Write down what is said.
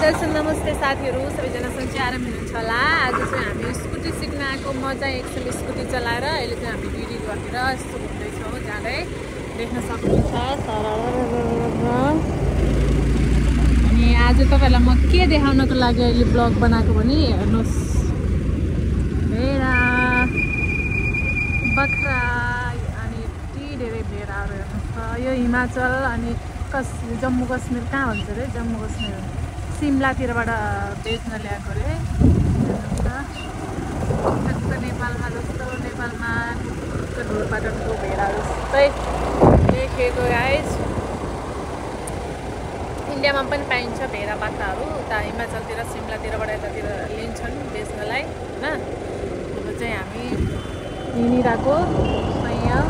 दर्शन नमस्ते साथीहरू सबैजना सन्चै आराम हुनुहुन्छ होला। आज चाहिँ हामी स्कुटी सिक्न आएको म चाहिँ एकछिन स्कुटी चलाएर अहिले चाहिँ हामी भिडियो गरेर यस्तो घुम्दैछौँ जाँदै देख्न सक्नुहुन्छ। अनि आज तपाईँहरूलाई म के देखाउनको लागि अहिले ब्लग बनाएको भने हेर्नुहोस्, भेडा बाख्रा अनि यति धेरै भेडाहरू हेर्नुहोस्। यो हिमाचल अनि जम्मू कश्मीर कहाँ भन्छ अरे, जम्मू कश्मीर सिमलातिरबाट बेच्न ल्याएको अरे। नेपालमा जस्तो नेपालमा ढोरपाटनको भेडाहरू जस्तै देखेको गाइस। इन्डियामा पनि पाइन्छ भेडा बाख्राहरू, उता हिमाचलतिर सिमलातिरबाट यतातिर लिन्छन् बेच्नलाई होइन। अब चाहिँ हामी हिँडिरहेको यहाँ